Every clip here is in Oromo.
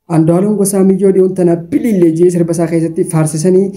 Andu'aalem Gosaa miyyoo dhiyoon tana bilillee jee sirba isaa keessatti faarsisanii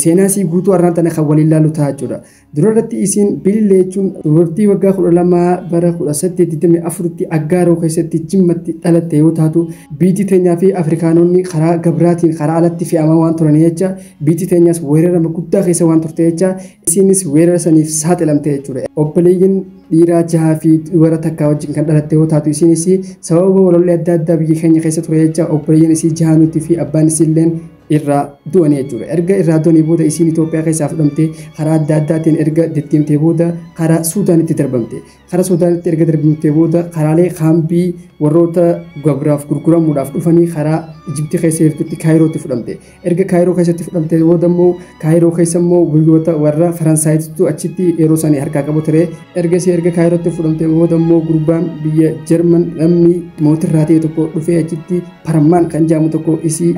seenaa isii guutuu har'aan tana kan waliin ilaallu ta'a jechuudha. Dura irratti isiin bilillee jechuun dubartii waggaa 12 bara 1824tti Aggaaroo keessatti Jimmatti dhalatte yoo taatu, biyyi teenyaa fi Afrikaanonni karaa gabraatiin karaa alatti fe'amaa waan turanii jecha, biyyi teenyaas weerarama guddaa keessa waan turte jecha, isiinis weerara saniif saaxilamte jechuudha. Obboleeyyiin dhiiraa 6 fi dubara takkaa wajjin kan dhalatte yoo taatu, isiinis sababa walollee adda addaa biyya keenya keessa ture jecha obboleeyyiin isii jahanuutii fi abbaan isiilleen irraa du'anii jechuudha. Erga irraa du'anii booda isiin Itoophiyaa keessaa fudhamtee karaa adda addaatiin erga deddeemtee booda karaa Suudaanitti darbamte. Karaa Suudaanitti erga darbamtee booda karaalee kaambii warroota gabraaf gurguramuudhaaf dhufanii karaa Ijiptii keessa jirtutti Kaayirootti fudhamte. Erga Kaayiroo keessatti fudhamtee booda immoo Kaayiroo keessa immoo biyyoota warra Faransaayittu achitti yeroo sanii harkaa qabu ture. Ergasii erga Kaayirootti fudhamtee booda immoo gurbaan biyya Jarman lammii mootirraa ta'e tokko dhufee achitti Parmaan kan jedhamu tokko isii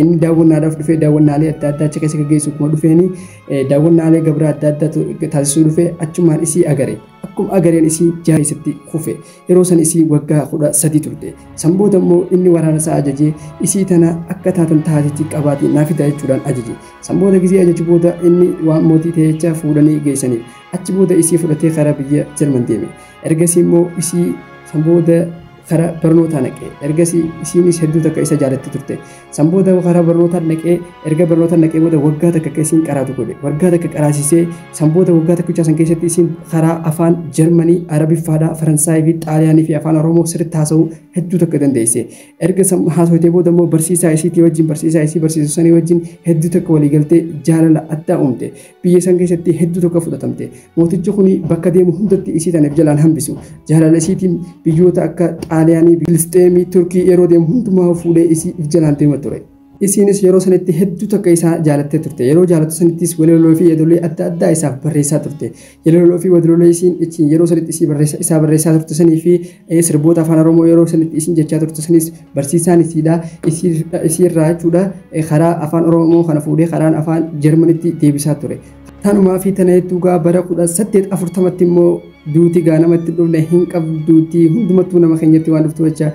inni daawwannaadhaaf dhufee daawwannaalee adda addaa achi keessa gaggeessu akkuma dhufeeni daawwannaalee gabraa adda addaa taasisuu dhufee achumaan isii agare. Akkuma agareen isii jaha keessatti kufe. Yeroo san isii waggaa 13 turte. San booda immoo inni waraana isaa ajajee isii tana akka taatan taatetti qabaatee naa fida jechuudhaan ajaje. San booda gizee ajaju booda inni waan mootii ta'e jecha fuudhanii geessaniif. Achi booda isii fudhatee karaa biyya Jarman deeme. Ergasii immoo isii san booda karaa barnootaa naqee. Ergasii isiinis hedduu takka isa jaalatti turte. San booda karaa barnootaa naqee, erga barnootaa naqee booda waggaa takka akka isiin qaraatu godhe. Waggaa takka qaraasisee san booda waggaa tokkicha san keessatti isiin karaa afaan Jarmanii, Arabiffaadhaa, Faransaayii fi Xaaliyaanii fi afaan Oromoo sirriitti haasa'uu hedduu takka dandeesse. Erga haasofitee booda immoo barsiisaa isiitii wajjin, barsiisaa isii barsiisu sanii wajjin hedduu takka walii galtee jaalala addaa uumte. Biyya san keessatti hedduu takka fudhatamte. Mootichi kuni bakka deemu hundatti isii tanaaf jalaan hambisu. Jaalala isiitiin biyyoota akka Xaaliyaanii, Filisxeemii, Turkii yeroo deemu hundumaa fuudhee isii jalaan deema ture. Isiinis yeroo sanitti hedduu takka isaa jaalattee turte. Yeroo jaalattu sanittis walaloo fi yeedaloo adda addaa isaaf barreessaa turte. Walaloo fi walaloo isiin ittiin yeroo sanitti isii isaa barreessaa turte sanii fi sirboota afaan Oromoo yeroo sanitti isiin jechaa turte sanis barsiisaan isiidha. Isiirraa jechuudha karaa afaan Oromoo kana fuudhee karaan afaan Jarmanitti deebisaa ture. Tanumaa fi tana hedduu gaa bara 1840tti immoo duuti gaa namatti dhufne hin qabduuti, hundumattuu nama keenyatti waan dhuftu jecha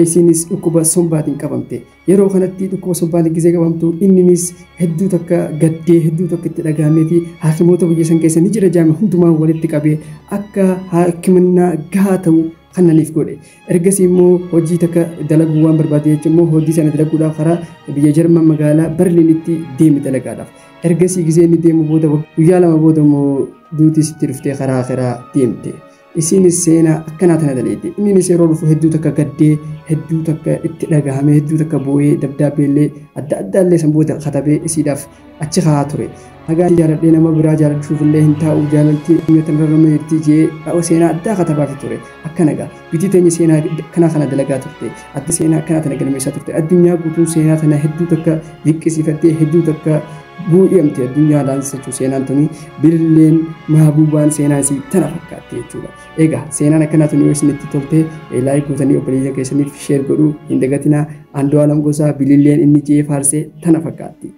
isiinis dhukkuba sombaatiin qabamte. Yeroo kanatti dhukkuba sombaatiin gisee qabamtu inninis hedduu takka gaddee hedduu takka itti dhagahameeti haakimoota biyya san keessa ni jira jaame hundumaa walitti qabee akka haakimannaa gahaa ta'u kannaniif godhe. Ergasii immoo hojii takka dalaguu waan barbaade jecha immoo hojii sana dalaguudhaaf karaa biyya Jarman magaalaa Berliinitti deeme dalagaadhaaf. Ergasii gisee inni deemu booda guyyaa 2 booda immoo duuti sitti dhuftee karaa karaa deemte. Isiinis seenaa akkanaa tana daleette. Inninis yeroo dhufu hedduu takka gaddee, hedduu takka itti dhagahame, hedduu takka boo'ee dabdaabbeellee adda addaallee san booda katabee isiidhaaf achi kaa'aa ture. Hagaa jaaladhee nama biraa jaalachuuf illee hin taa'u, jaalaltii addunyaa tanarra nama jirti jee seenaa addaa katabaaf ture. Akkana gaa biyyi teenya seenaa akkanaa kana dalagaa turte. Adda seenaa akkanaa tana galmeessaa turte. Addunyaa guutuun seenaa tana hedduu takka dinqisiifattee hedduu takka bu'amte addunyaa laansachuu seenaan tuni bililleen maabuubaan seenaa isii tana fakkaatti jechuudha. Egaa seenaan akkanaa tuni yoo isinitti tolte like gootanii obboleeyyan keessaniif share godhuu hin dagatinaa. Andu'aalem Gosaa bililleen inni jee faarsee tana fakkaatti.